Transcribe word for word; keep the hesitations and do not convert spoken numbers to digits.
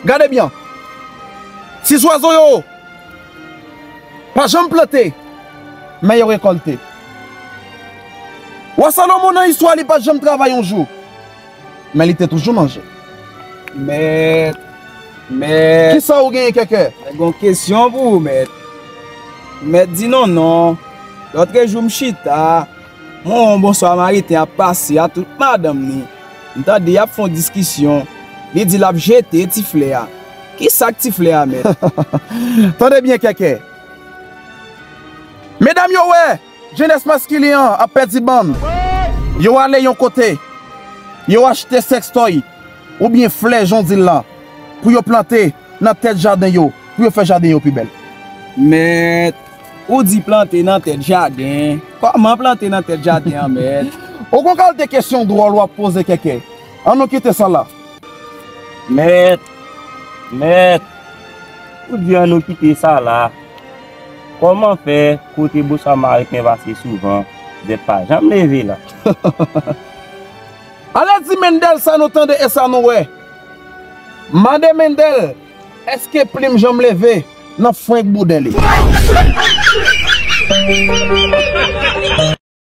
Gade byen. Ti zwazo yo pa janm plante, men yo rekòlte. Wa Salomon nan istwa li pa t janm travay yon jou, men li te toujou manje. Mèt, mèt. Kisa ou genyen, Kèkè? Mwen gen yon kesyon pou ou, mèt. Mèt di non, non. Lòtrejou m chita, mwen wè yon bon Samariten ap pase a tout madanm li. M tande y ap fè yon diskisyon. Li di l ap jete ti flè a. Kisa k ti flè a, mèt? Tande byen, Kèkè. Medam yo wè jenès maskilen an ap pèdi bann. Yo ale yon kote, yo achte sèkstòy oubyen flè, jan w di l la, pou yo plante nan tèt jaden yo, pou yo fè jaden yo pi bèl. Mèt, ou di plante nan tèt jaden. Kòman plante nan tèt jaden an, mèt? Ou gon kalite kesyon dwòl w ap poze, Kèkè. Ann nou kite sa la. Mèt, mèt, ou di ann nou kite sa la. Kòman fè kote bon Samariten pase souvan, zèb pa janm leve la? Ale di Mendèl sa nou tande e sa nou wè. Mande Mendèl, èske plim janm leve nan frenk bouden li?